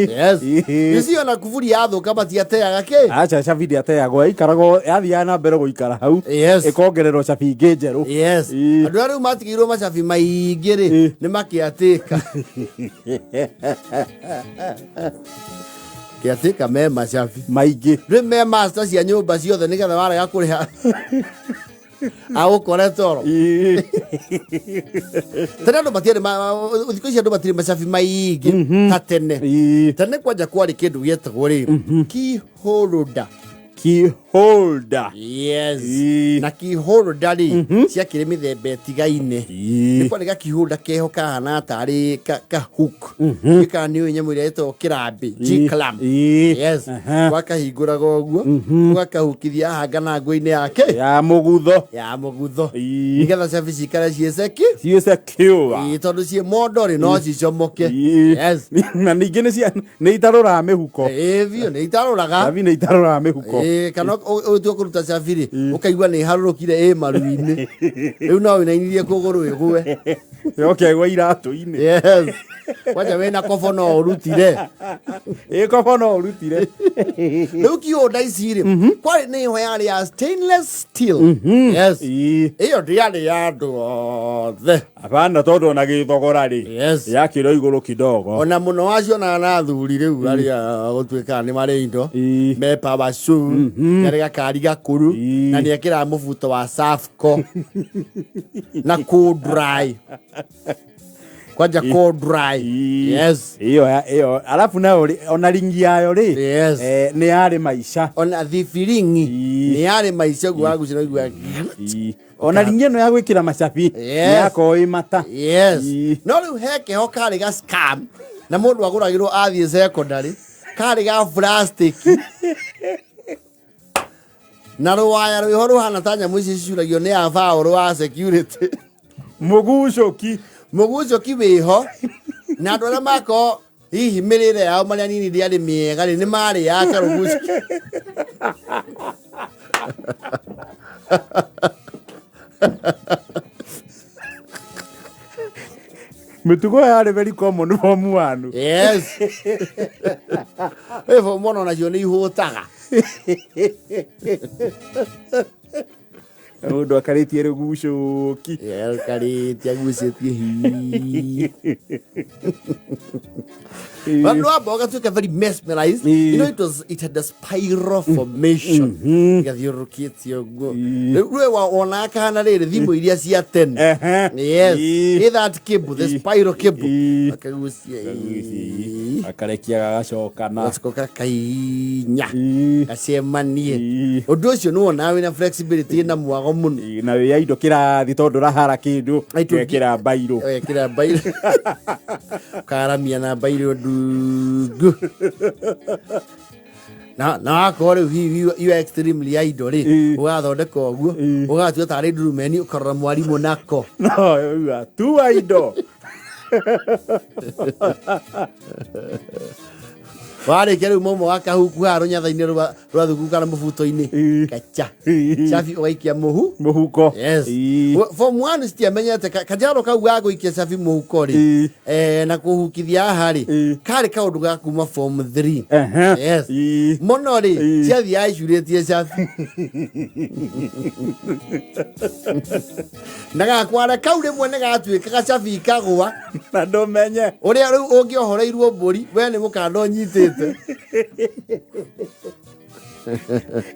Yes. Ĩĩ. You see, ona kuburi yathũka matiateaga kĩ. Aca, cabi ndĩateagwo, yaikaragwo, yathiaga na mbere gũikara hau. Yes. Ĩkongererwo cabi ingĩ njerũ. Yes. Ĩĩ. Andũ arĩa rĩu matigĩirwo macabi maingĩ rĩ, Ĩĩ. nĩ makĩatĩka. Kĩatĩka me macabi. Maingĩ. Rĩ me master cia nyũmba ciothe nĩgetha warega kũrĩha agũkore toro. Ĩĩ. Tene andũ matiarĩ thikũ ici andũ matirĩ macabi maingĩ ta tene. Ĩĩ. Tene kwanja kwarĩ kĩndũ gĩetagwo rĩ key holder. Key holder. Yes. Ĩĩ. Na key holder rĩ ciakĩrĩ mĩthemba ĩtigaine. Ĩĩ. Nĩ kwarĩ ga key holder keho kahana tarĩ ka hook. Nĩ kana nĩ ũĩ nyamũ ĩrĩa ĩtagwo kĩrambĩ, G clamp. Ĩĩ. Yes. Aha. Wakahingũraga ũguo, ũgakahukithia haha nganangũ-inĩ yake Ya mũgutho. Ya mũgutho. Ĩĩ. Nĩgetha cabi cikare ciĩ seki. Ciĩ secure. Ĩĩ, tondũ ciĩ mondo rĩ no cicomoke. Ĩĩ. Yes. Na ningĩ nĩ itarũraga mĩhuko. Ĩĩ biũ nĩ itarũraga. Cabi nĩ itarũraga mĩhuko. Ĩĩ, kana ũtua kũruta cabi rĩ, ũkaigua nĩ harũrũkire ĩ maru-inĩ. Rĩu no ũinainirie kũgũrũ ĩgwe. Yoke ĩgwe iratũ-inĩ. Yes. Kwanja wĩna kobo no ũrutire. Ĩ, kobo no ũrutire. Rĩu kĩũnda ici rĩ, kwarĩ nĩ ĩho yarĩ ya stainless steel. Yes. Ĩĩ. Ĩyo ndĩarĩ ya andũ othe. Hapana, tondũ ona gĩthogora rĩ, Yes. yakĩrwo igũrũ kidogo. Ona mũno wacionaga na athuri rĩu arĩa gũtuĩkaga nĩ marĩ indo Ĩĩ. me power shoe, karĩ gakari gakũrũ, Ĩĩ. na nĩ ekĩraga mũbuto wa Safco na cool dry, kwanja cool dry. Ĩĩ. Yes. Ĩyo alafu nayo rĩ, ona ringi yayo rĩ, Yes. nĩ yarĩ maica. Ona thibiring'i Ĩĩ. nĩ yarĩ maica ũguo wagucĩra igua. Ĩĩ. Ona ringi ĩno ya gwĩkĩra macabi Yes. nĩ yakorwo ĩ mata. Yes. Ĩĩ. No rĩu he kĩho karĩ ga scam na mũndũ agũragĩrwo athiĩ secondary, karĩ ga plastic na rũwaya rwĩho rũhana ta nyamũ ici cicuragio nĩ abaũrũ wa security. Mũgucũki. Mũgucũki wĩho na andũ arĩa makorwo hihi mĩrĩre yao marĩa nini ndĩarĩ mĩega rĩ, nĩ marĩaga karũgucũki. Mĩtugo yarĩ very common form one. Yes. Ĩ form one onacio nĩ ihũtaga. Mũndũ akarĩtie rũgucũki. Karĩtie agucĩtie hi. But no amba ũgatuĩka very mesmerized. Ĩĩ. You know it had a spiral formation. Ĩgathiũrũrũkĩtie ũguo. Rĩu we wonaga kahana rĩrĩ thimũ iria cia tene. Ehe. Yes. Ĩĩ. Ĩ that cable, the spiral cable. Ĩĩ. Akagucia. Ĩĩ. Akarekia gagacokana. Gacoka kainya. Ĩĩ. Gacemanie. Ĩĩ. Ũndũ ũcio nĩ wonaga wĩna flexibility na mwago mũno. Ĩĩ, na wĩ ya indo kĩrathi tondũ ũrahara kĩndũ Aitũ wekĩra mbairũ. Wekĩra mbairũ. Ũkaramia na mbairũ ndungu. Na wakorwo rĩu hihi you are extremely idle rĩ, Ĩĩ. ũgathondeka ũguo, Ĩĩ. ũgatua tarĩ ndurumeni ũkarora mwarimũ nako. No yauga tua indo. Warĩkia rĩu momo wa kahuku haha rũnyatha-inĩ rwa thuku kana mũbuto-inĩ. Ĩĩ. Kacha. Ĩĩ. Cabi ũgaikia mũhu. Mũhuko. Yes. Ĩĩ. Form 1 citiamenyete kajaro kau ga gũikia cabi mũhuko rĩ, Ĩĩ. na kũhukithia haha rĩ, Ĩĩ. karĩ kaũndũ ga kuma form 3. Ehe. Yes. Ĩĩ. Mũno rĩ, Ĩĩ. ciathiaga icurĩtie cabi. Na gakwara kau rĩmwe nĩ gatuĩkaga cabi ikagũa. Na ndũmenye. Ũrĩa rĩu ũngĩohoreirwo mbũri, we nĩ mũkanda ũnyitĩte.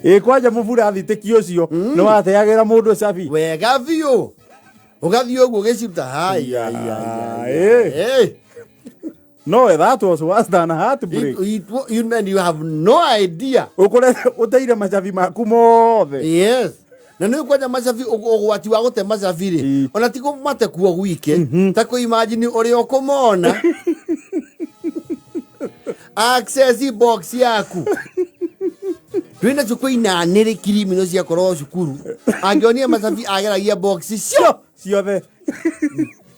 Ĩ, kwanja mũburathitĩki ũcio nĩ wateagĩra mũndũ cabi. Wega biũ. Ũgathiĩ ũguo ũgĩciruta. Hai, hai, hai, hai, Ĩ. hai. No, that was worse than a heartbreak. You, man, you have no idea. Ũkore ũteire macabi maku mothe. Yes. Na nĩ kwanja macabi ũgwati wa gũte macabi rĩ, Ĩ. ona ti kũmate kuo gwike, ta kũ imagine ũrĩa ũkũmona. Access box yaku. Twĩna cukũ inanĩrĩ kirimino ciakorwo cukuru. Angĩonire macabi ageragia box cio. Ciothe.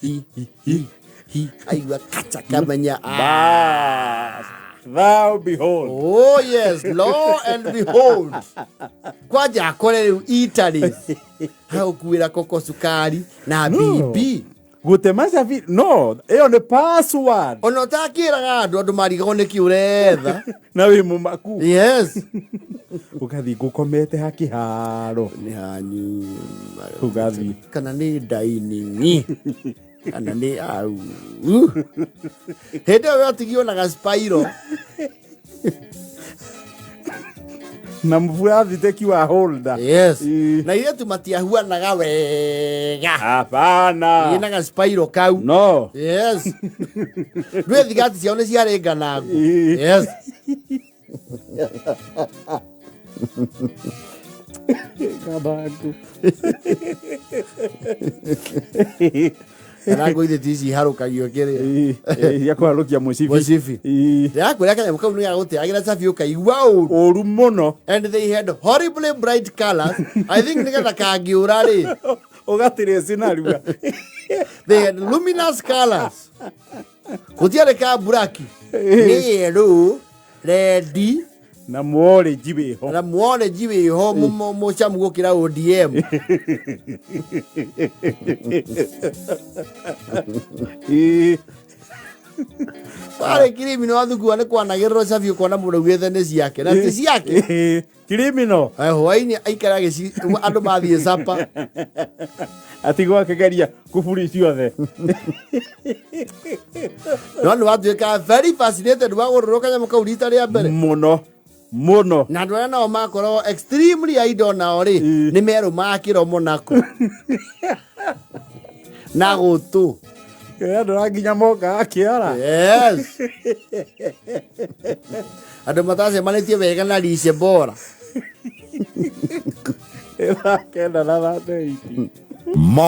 Hi, hi, hi, hi. Aigua kacha kamenya. Bas. Thou behold. Oh yes, lo and behold. Kwanja akore rĩu Italy. Hagũkuĩra koko cukari na No. bibi. Gũtema cabi no ĩyo nĩ password. Ona ũtakĩraga andũ, andũ marigagwo nĩkĩ ũretha. Na wĩ mũmaku. Yes. Ũgathiĩ ngũkomete hakĩharo. Nĩ hanyu. Ũgathiĩ. Kana nĩ dining kana nĩ au. Hĩndĩ ĩyo watigio na gaspairo. Na mũburathiteki wa holder. Yes. Ĩ. Na irĩtu matiahuanaga wega. Hapana. Ĩ na gaspairo kau. No. Yes. Ndwĩ thigati ciao nĩ ciarĩ nganangu. Ĩ. Yes. Nganangu. Kana ngũ ithe ti ici iharũkagio kĩrĩa. Ĩ, ĩ, cia kũharũkia mũcibi. Mũcibi. Ĩ. Ndĩrakwĩra kanyamũ kau nĩ gagũteagĩra cabi ũkaigua ũru. Ũru mũno. And they had horribly bright colors. I think nĩgetha kangĩũra rĩ. Ũgatirĩci narua. They had luminous colors. Gũtiarĩ ka buraki. Nĩ yellow, red, Na mworĩnji wĩho. Na mworenji wĩho mũcamu gũkĩra ODM. Ĩ. Warĩ kirimi nĩ wathukua nĩ kwanagĩrĩrwo cabi ũkona mũndũ augĩte nĩ ciake na ti ciake. Ĩ. Criminal. Hwainĩ aikara gĩci andũ mathiĩ capa. Atigwo akĩgeria kuburi ciothe. No nĩ watuĩka very fascinated wagũrĩrwo kanyamũ kau rita rĩa mbere. Mũno. Mũno. Na andũ arĩa nao makoragwo extremely idle nao rĩ, Ĩ. nĩ merũmaga kĩromo nako na gũtũ. Andũ a nginya mokaga kĩara. Yes. Andũ matacemanĩtie wega na lishe bora. Thaa 9 na 38.